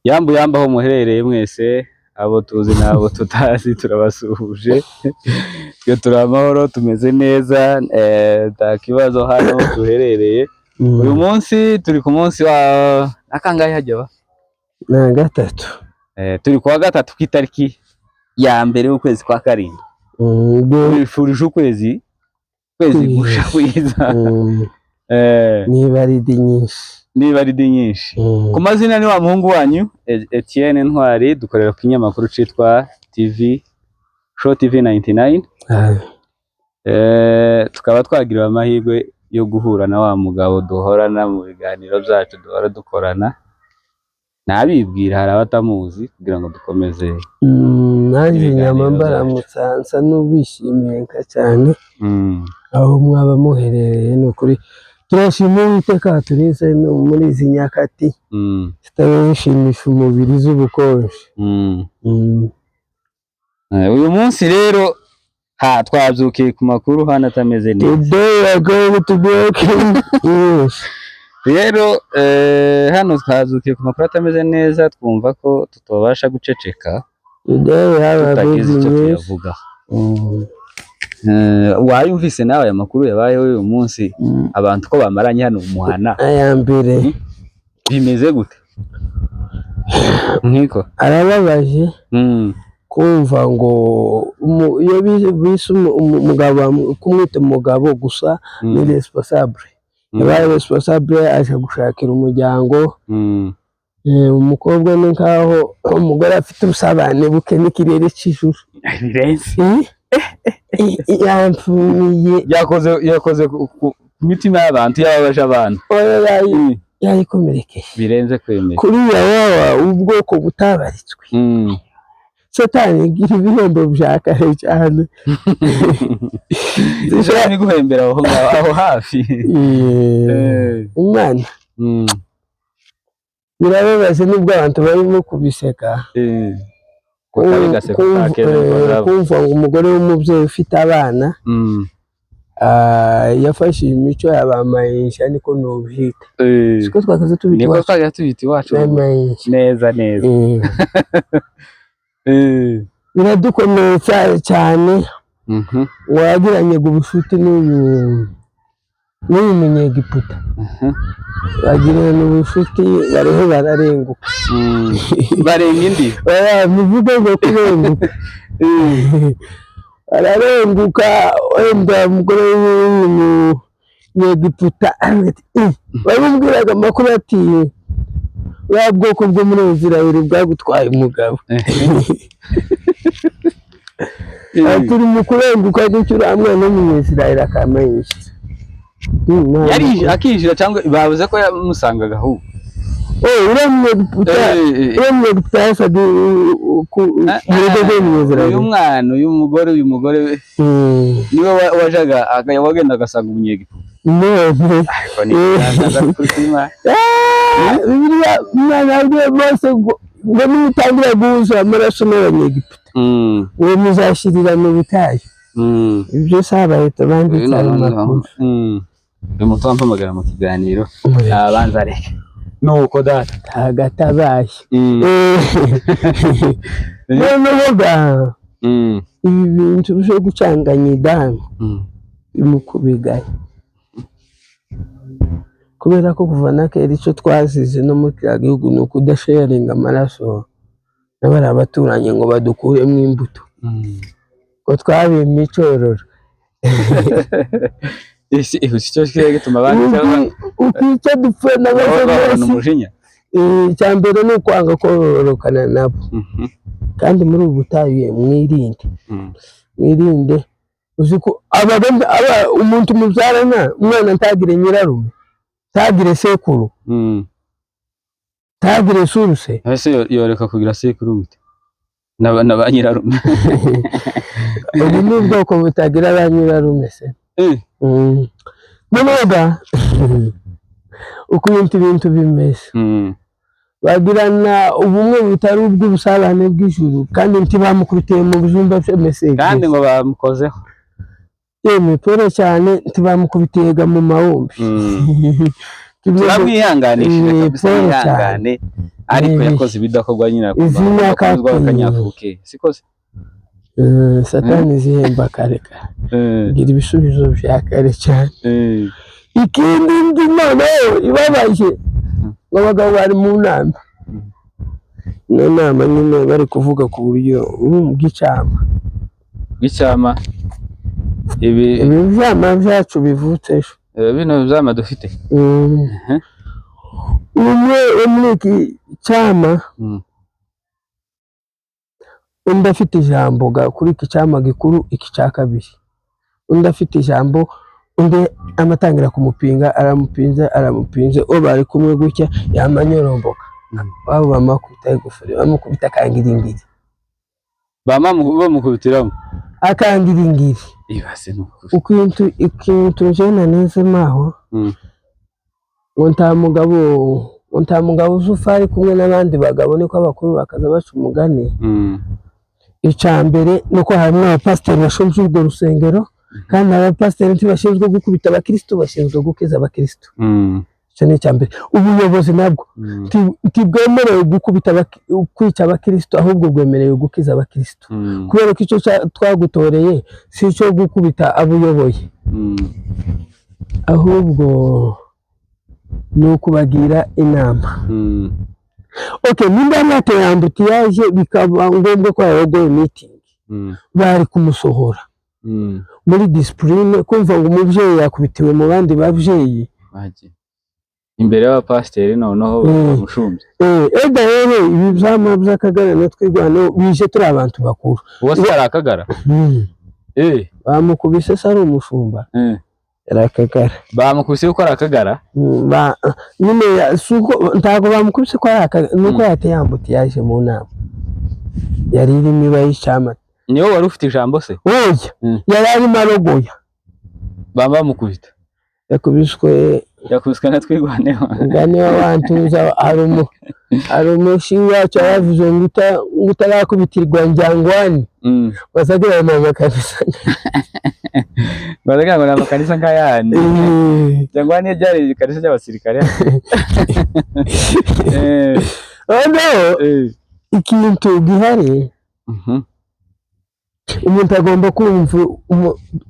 Yambu yambu aho muherereye mwese, abo tuzi n'abo tutazi, turabasuhuje. Twe turi amahoro, tumeze neza, nta kibazo hano duherereye. Uyu munsi turi ku munsi wa akangahe hajya ba? Na gatatu. Turi kuwa gatatu, ku itariki ya 1 y'ukwezi kwa 7. Twifurije ukwezi gusha kwiza. Niba ari di nyinshi. Niba ari di nyinshi. Ku mazina ni wa muhungu wanyu Etienne Ntwari, dukorera ku kinyamakuru citwa TV Show TV 99. Tukaba twagiriwe amahirwe yo guhura na wa mugabo duhorana mu biganiro byacu, duhora dukorana. Nabibwira, hari abatamuzi, kugira ngo dukomeze Nanjye ibiganiro nyama byacu. Mbaramutsa, nsa n'ubishimiye nka cyane aho mwaba muherereye. Ni ukuri turashima Uwiteka turinze no muri izi nyakati zitaba zishimisha umubiri z'ubukonje. Uyu munsi rero ha twabyukiye ku makuru hano atameze neza. Today we are going to break news. Rero hano twabyukiye ku makuru atameze neza, twumva ko tutobasha guceceka Today we have a big tutagize icyo news. tuyavugaho. Wayumvise nawe aya makuru yabayeho uyu munsi, abantu ko bamaranye hano muhana? Aya mbere. Bimeze gute nkiko? Arababaje kumva ngo iyo bise umugabo, kumwita umugabo gusa ni responsable. Yabaye responsable, aje gushakira umuryango. Umukobwa ni nkaho umugore afite ubusabane buke n'ikirere cy'ijuru. Birenze. Yampfumiye. Yakoze ku mitima y'abantu, yababaje abantu. Oya, yayikomerekeje. Birenze kwemera. Kuriya wawa ubwoko butabaritswe. Satani igira ibihembo bya kare cyane. Zishobora guhembera aho ngaho, aho hafi. Imana birababaje nubwo abantu barimo kubiseka. Ko kabi gaseko ka keza niko kazaba. Kumva ngo umugore w'umubyeyi ufite abana yafashe imico ya ba mayisha, niko nobyita. Siko twakaze tubita Niko iwacu? twajya tubita iwacu. Ba mayisha. Neza neza. Biradukomeye cyane. Wagiranye ubucuti n'uyu munyegiputa, bagirana ubucuti, bariho bararenguka. Barenga indi. Oya, bivuge ngo kurenguka, bararenguka. Wenda umugore w'uyu munyegiputa aravuga ati, "Eh," bamubwiraga amakuru ati bwa bwoko bwo muri Israel bwagutwaye umugabo. Turi mu kurenguka gutyo, uriya mwana w'umunyesirayeli akamanyisha. Yari akinjira cyangwa bavuze ko yamusangaga ahubwo? Uriya munyegiputa, uriya munyegiputa yasaga mu rugo rw'umunyesirayeli. Uyu mwana, uyu mugore we, niwe wajaga wagenda agasanga umunyegiputa? None Ariko ni igitangaza kuri Imana. Bibiliya, umwana yabwiye Mose ngo nimutangira guhuza amaraso n'abanyegiputa, uwo muzashirira mu butayu. Ibyo si abahita banditse ayo makuru. Uyu muntu wampamagara mu kiganiro abanza areke, nuko data. Tagatabaye. Noneho ga ibi bintu byo gucanganya idamu mu kubigaya, kubera ko kuva na kera icyo twazize no muri kiriya gihugu ni ukudasharinga amaraso n'abari abaturanyi ngo badukuremo imbuto, ngo twabimye icyororo. Isi icyo kiba gituma abandi Ukica dupfa bahorana n'abazomesi. umujinya. Icya mbere ni ukwanga kororokana nabo. Kandi muri ubu butayu mwirinde. Mwirinde. Uzi ko umuntu mubyarana umwana ntagire nyirarume, ntagire sekuru, ntagire source. Ese yoreka kugira sekuru gute na ba nyirarume? Ubu ni ubwoko butagira ba nyirarume se. Noneho ga ukuntu ibintu bimeze, bagirana ubumwe butari ubw'ubusabane bw'ijuru, kandi ntibamukubitiye mu byumba by'amesege. Kandi ngo bamukozeho. Yemwe, pole cyane, ntibamukubitiye ga mu mawumbi. Turamwihanganishije kabisa. Pole. Yihangane. Ariko Ni yakoze ibidakorwa nyine, Izi nyakatsi. Akanyafuke siko se? Satani zihemba kare kare. Gira ibisubizo vya kare cyane. Ikindi ndi noneho ibabaje, ngo abagabo bari mu nama. Ino nama nyine bari kuvuga ku buryo bw'icama. Bw'icyama ibi? Ibi vyama vyacu bivutse ejo. Bino vyama dufite. Umwe wo muri iki cyama, undi afite ijambo kuri iki cyama gikuru, iki cya kabiri, undi afite ijambo, undi amatangira kumupinga, aramupinze, aramupinze, uwo bari kumwe gutya yamanyoromboka. Wabo bamakubita igufuri, bamukubita akangiringiri. Bama bamukubitiramo. Akangiringiri. Ibase nukuri. Ikintu njena nizemaho, ngo nta mugabo, ngo nta mugabo uzufa ari kumwe n'abandi bagabo, niko abakuru bakaza baca umugani. Icya mbere ni uko harimo abapasiteri bashinzwe urwo rusengero, kandi abapasiteri ntibashinzwe gukubita abakirisitu, bashinzwe gukiza abakirisitu. Icyo ni icya mbere. Ubuyobozi nabwo ntibwemerewe gukubita kwica abakirisitu, ahubwo bwemerewe gukiza abakirisitu, kubera ko icyo twagutoreye si icyo gukubita abo uyoboye, ahubwo ni ukubagira inama. Okay, nimba mwateye embouteillage bikaba ngombwa ko yayogoye meeting, bari kumusohora muri discipline. Kumva ngo umubyeyi yakubitiwe mu bandi babyeyi. Bagiye imbere y'abapasiteri noneho bamushumbye. Eda rero ibi byama by'Akagara na Twirwaneho bije turi abantu bakuru. Uwo se yari Akagara? Bamukubise se ari umushumba? Yari Akagara. Bamukubise yuko ari Akagara? Nyine si uko, ntabwo bamukubise ko ari Akagara, nuko yateye embouteillage mu nama yari irimo iba y'icama. Niwe wari ufite ijambo se? Oya. Yari arimo arogoya. Bama bamukubita. Yakubiswe. Yakubiswe na Twirwaneho. Umugani w'abantuza, hari umushi wacu yavuze ngo utarakubitirwa njyangwani bazagira mu makanisa. Baragira ngo ni amakanisa nk'ayandi. Jangwani ryari ikanisa ry'abasirikare. Noneho ikintu gihari, umuntu agomba kumva,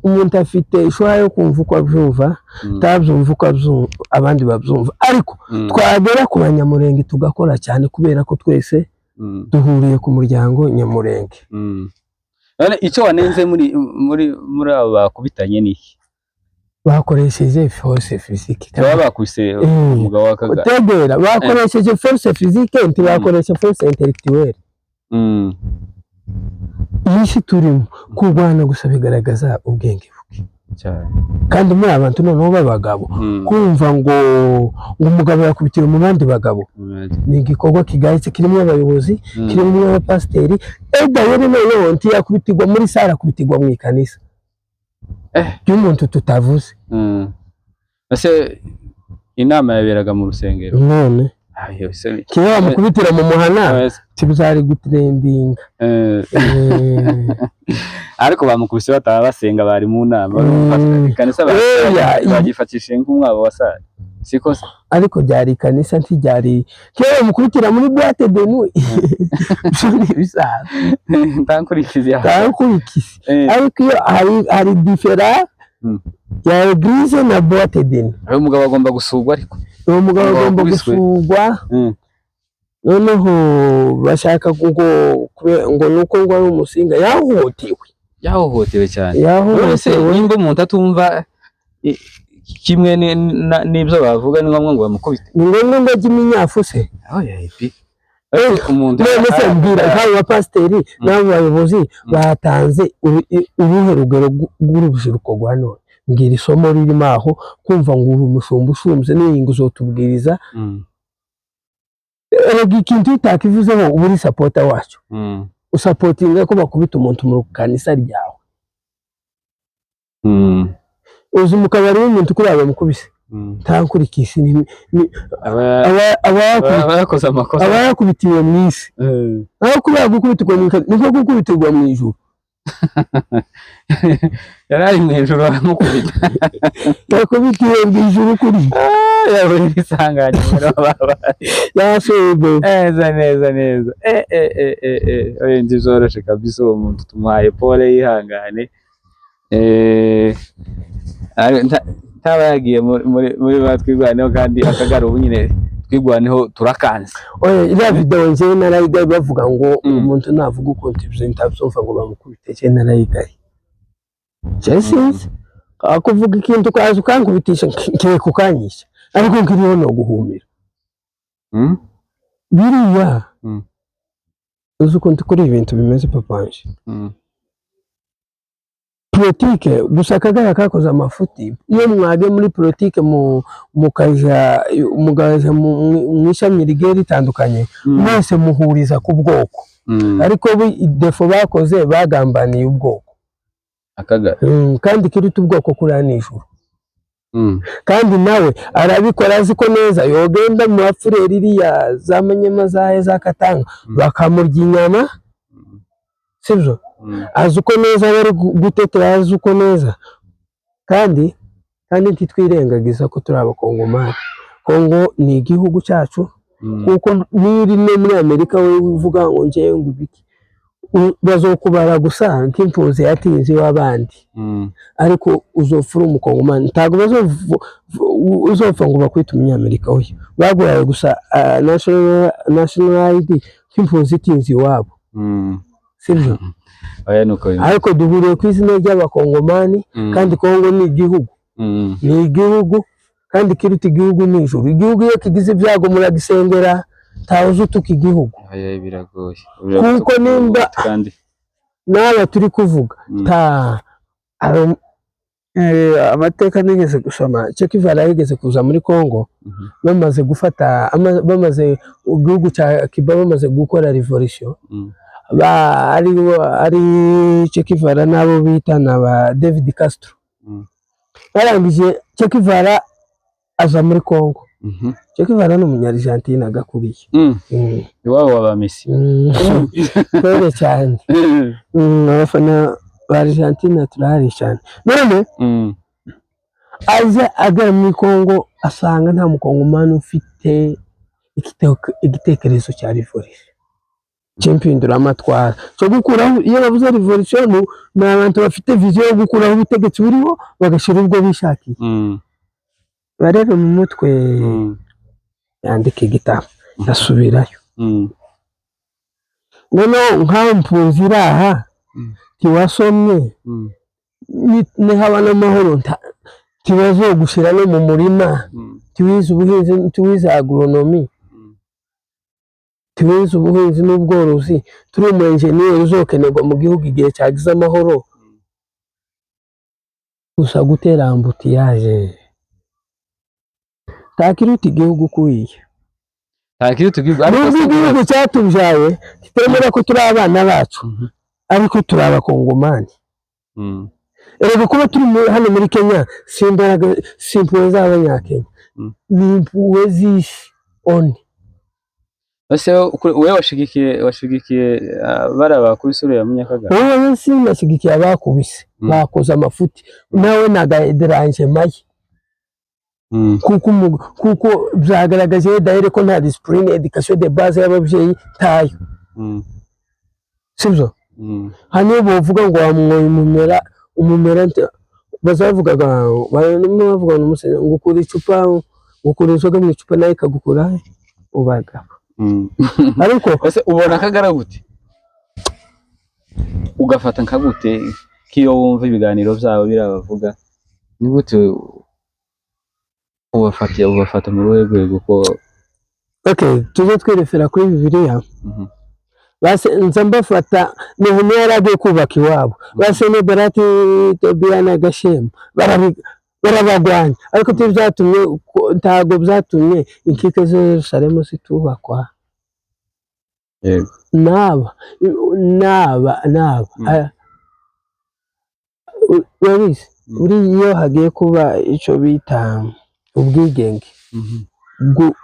umuntu afite ishoha yo kumva uko abyumva, utabyumva uko abyumva, abandi babyumva, ariko twagera ku Banyamurenge tugakora cyane, kubera ko twese duhuriye ku muryango Nyamurenge. None icyo wanenze muri abo bakubitanye ni iki? Bakoresheje force physique. Baba bakubise umugabo w'Akagara. Utegera, bakoresheje force physique, ntibakoresha force intellectuelle. Iyi si turimo, kurwana gusa bigaragaza ubwenge buke. Cyane. Kandi muri abantu noneho b'abagabo, kumva ngo umugabo yakubitiwe mu bandi bagabo, ni igikorwa kigayitse kirimo abayobozi, kirimo abapasiteri. Eda rero noneho ntiyakubitirwa muri salle, akubitirwa mu ikanisa ry'umuntu tutavuze. Ese inama yaberaga mu rusengero? None Ayo se kiba bamukubitira mu muhana, tibuzari gutrendinga. Ariko bamukubise bataba basenga, bari mu nama. Ikanisa Oya, bagifatishije nk'umwabo wa salle, siko se? Ariko ryari ikanisa, ntiryari kiba bamukubitira muri boîte de nuit, byo ni ibisanzwe. Ntankurikizi yawe. Ntakurikize. Ariko iyo hari différence ya église na boîte de nuit. Uyu mugabo agomba gusurwa ariko. Uwo mugabo Umugabo agomba wakubiswe. gusurwa. Noneho bashaka ngo nuko ngo ari Umusinga, yahohotewe. Yahohotewe cyane. None se Yahohotewe. nimba umuntu atumva kimwe n'ibyo bavuga, ni ngombwa ngo bamukubite? Ni ngombwa ngo ajye iminyafu se? Aho yahipi umuntu None se mbwira, nk'abo bapasiteri n'abo bayobozi batanze uruhe rugero rw'urubyiruko rwa none? Mbwira isomo ririmo aho kumva ngo uri umushumba ushumbye n'iyi ngo uzotubwiriza. Erega ikintu utakivuzeho uba uri supporter wacu, usupportinga ko bakubita umuntu mu kanisa ryawe. Uzi mu kabari w'umuntu kuriya bamukubise, ntakurikisi aba yakoze amakosa. Aba yakubitiwe mu isi, aho kuriya gukubitirwa mu kanisa niko gukubitirwa mu ijuru. Yari ari mu ijuru baramukubita. Yakubitiwe mu ijuru kuri Yahuye n'isanganya muri baba. Yashoboye. Neza neza neza. Eh eh eh eh eh, oya, ntivyoroshe kabisa. Uwo muntu tumuhaye pole, yihangane. Ntaba yagiye muri ba Twirwaneho, kandi akagara ubu nyine Twirwaneho turakanze. Oya, iriya video njyewe narayigaye, bavuga ngo umuntu navuga ukuntu ibyo ntabyumva ngo bamukubite. Njyewe narayigaye, njyewe sinzi akuvuga ikintu ukaza ukankubitisha ngiye kukanyisha, ariko nkiriho no guhumira. Biriya uzi ukuntu kuri ibi bintu bimeze, papa wanje? Politike gusa akagara kakoze amafuti. Iyo mwagiye muri politike mukaja mu ishami rigiye ritandukanye, mwese muhuriza ku bwoko. Ariko bo idefo bakoze, bagambaniye ubwoko. Akagara. Kandi kiruta ubwoko kuriya nijoro. Kandi nawe arabikora azi ko neza yogenda mu bapfureri iriya za Manyema, zahe, za Katanga, bakamurya inyama, sibyo? Azi uko neza bari gutetera, azi uko neza. Kandi ntitwirengagiza ko turi Abakongomani. Kongo ni igihugu cyacu. Kuko niyo uri no muri Amerika, wowe uvuga ngo njyewe ngo ibiki, bazokubara gusa nk'impunzi yatinze iw'abandi. Ariko uzopfa uri Umukongomani, ntabwo uzopfa ngo bakwite Umunyamerika. Oya, baguhaye gusa national ID nk'impunzi itinze iwabo. Sibyo? Oya, nuko bimeze. Ariko duhuriye ku izina ry'Abakongomani. Kandi Kongo ni igihugu. Ni igihugu, kandi kiruta igihugu ni ijuru. Igihugu iyo kigize ibyago muragisengera, ntawe uzi utuka igihugu. Oya, biragoye. Kuko nimba kandi n'aba turi kuvuga ta amateka nigeze gusoma, Che Guevara yigeze kuza muri Congo. Bamaze gufata bamaze igihugu cya Cuba, bamaze gukora revolution, ari Che Guevara n'abo bita na ba David Castro. Barangije, Che Guevara aza muri Congo. Che Guevara ni Umunyargentine agakuriye. Iwabo wa ba Messi. Twere cyane. Abafana ba Argentine turahari cyane. None aza agera muri Congo, asanga nta Mukongomani ufite igitekerezo cya revolution, cy'impinduramatwara, cyo gukuraho. Iyo bavuze revolution, ni abantu bafite vision yo gukuraho ubutegetsi buriho, bagashyira ubwo bishakiye. Barebe mu mutwe. Yandika igitabo, asubirayo. Noneho nk'aho mpunzi iri aha, ntiwasomye, nihaba n'amahoro ntibazogushira no mu murima. Ntiwize ubuhinzi, ntiwize agronomie, ntiwize ubuhinzi n'ubworozi. Turi umu enjeniyeri uzokenerwa mu gihugu igihe cyagize amahoro. Gusa gutera embouteillage, ntakiruta igihugu kuriya. Nta kiruta igihugu, ariko Nubwo si igihugu cyatubyaye kitemera ko turi abana bacu, ariko turi Abakongomani. Erega kuba turi hano muri Kenya si imbaraga, si impuhwe z'Abanyakenya, ni impuhwe z'isi oni. Ese wowe washigikiye bariya bakubise uriya Munyakagara? Wowe sinashyigikiye abakubise. Bakoze amafuti, nawe nagaderanje maye. Kuko byagaragaje dahere ko nta discipline, éducation de base y'ababyeyi ntayo. Sibyo? Hano bavuga ngo wamwoye umumera, umumera bazavugaga, barimo bavuga ngo ngo ukura icupa, ngo ukura inzoga mu icupa, nawe ikagukura ubaga. Ariko Ese ubona akagara gute, ugafata nka gute k'iyo wumva ibiganiro byabo biriya bavuga, ni gute ubafata mu ruhe rwego ko? Okay, tujye twirefera kuri Bibiliya. Base nza mbafata Nehemiya yari agiye kubaka iwabo, base Nebarati, Tobiya na Gashemu barabagwanya, ariko byatumye ntabwo byatumye inkike z'i Yerusalemu zitubakwa. N'aba n'aba urabizi, buriya iyo hagiye kuba icyo bita ubwigenge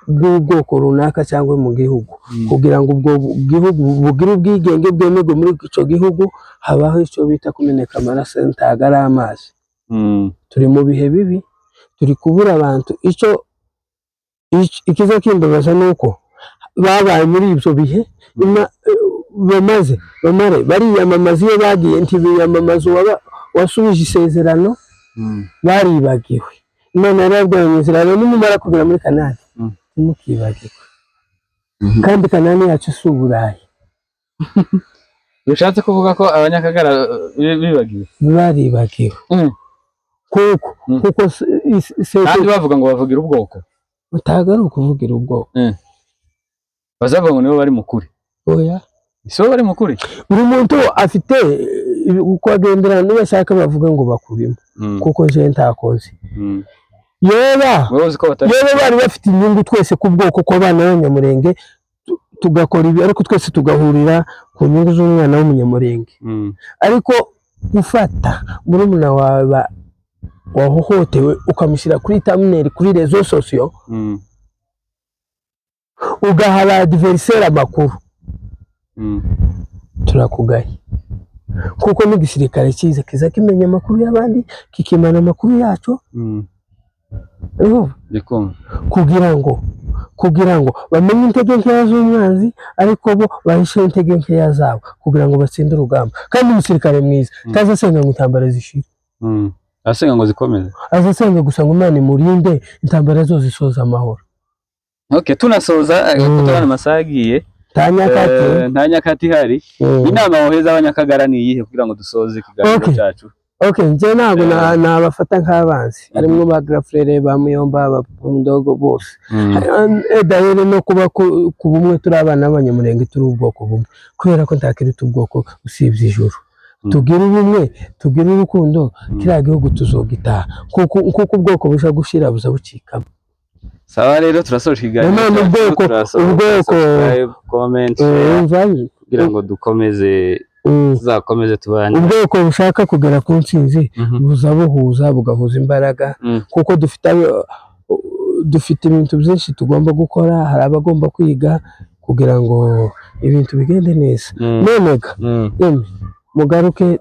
bw'ubwoko runaka cyangwa mu gihugu, kugira ngo ubwo gihugu bugire ubwigenge bwemerwe muri icyo gihugu, habaho icyo bita kumeneka amaraso, ntago ari amazi. Turi mu bihe bibi, turi kubura abantu icyo Ikiza kimbabaza ni uko babaye muri ibyo bihe, bamaze bamare bariyamamaza. Iyo bagiye ntibiyamamaza wasubije isezerano. Baribagiwe. Imana yarababwiye mu nzira rero, nimumara kugera muri Kanani, ntimukibagirwe. Kandi Kanani yacu si Uburayi. Bishatse kuvuga ko Abanyakagara bibagiwe? Baribagiwe kuko kuko Kandi bavuga ngo bavugira ubwoko. Utaga ari ukuvugira ubwoko. Bazavuga ngo nibo bari mu kuri. Oya. Si bo bari mu kuri. Buri muntu afite uko agendera. Niba ashaka bavuga ngo bakurimo, kuko nje ntakoze yoba Wowe uzi ko batari yoba bari bafite inyungu twese ku bwoko, kw'abana b'Abanyamurenge, tugakora ibi, ariko twese tugahurira ku nyungu z'umwana w'Umunyamurenge. Ariko gufata murumuna wawe wahohotewe ukamushyira kuri thumbnail kuri réseaux sociaux, ugaha ba adversaire amakuru, turakugaye, kuko n'igisirikare cyiza kiza kimenya amakuru y'abandi, kikimana amakuru yacu. Urumva? Ndikumva. Kugira ngo bamenye intege nkeya z'umwanzi, ariko bo bahishe intege nkeya zabo kugira ngo batsinde urugamba. Kandi umusirikare mwiza ntazasenga ngo intambara zishire. Asenga ngo zikomeze. Azasenga gusa ngo Imana imurinde, intambara zose zisoza amahoro. Okay, tunasoza, kuko turabona amasaha agiye. Nta nyakati. Nta nyakati ihari. Inama woheza Abanyakagara ni iyihe kugira ngo dusoze ikiganiro cyacu? Okay, njye ntabwo nabafata nk'abanzi, harimo ba grand frère, ba Muyomba, ba Ndogo bose. D'ailleurs no kuba ku bumwe, turi abana b'Abanyamurenge, turi ubwoko bumwe, kubera ko ntakiruta ubwoko usibye ijuru. Tugire ubumwe, tugire urukundo, kiriya gihugu tuzogitaha, kuko ubwoko buja gushira buza bucikamo. Sawa rero, turasoje ikiganiro Nanone cyacu, turasaba ubwoko subscribe, comment, share, umva, kugira ngo dukomeze, tuzakomeze tubane. Ubwoko bushaka kugera ku ntsinzi buza buhuza, bugahuza imbaraga, kuko dufite ibintu byinshi tugomba gukora. Hari abagomba kwiga kugira ngo ibintu bigende neza. None ga, yemwe, mugaruke,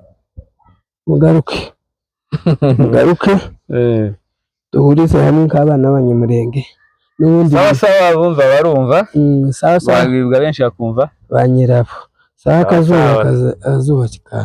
mugaruke, mugaruke, duhurize hamwe nk'abana b'Abanyamurenge n'ubundi. Sawa sawa, bumva barumva. Sawa sawa. Babibwa benshi bakumva. Ba nyirabo, sawa. Sawa, Akazuba sawa. akazuba kikaza.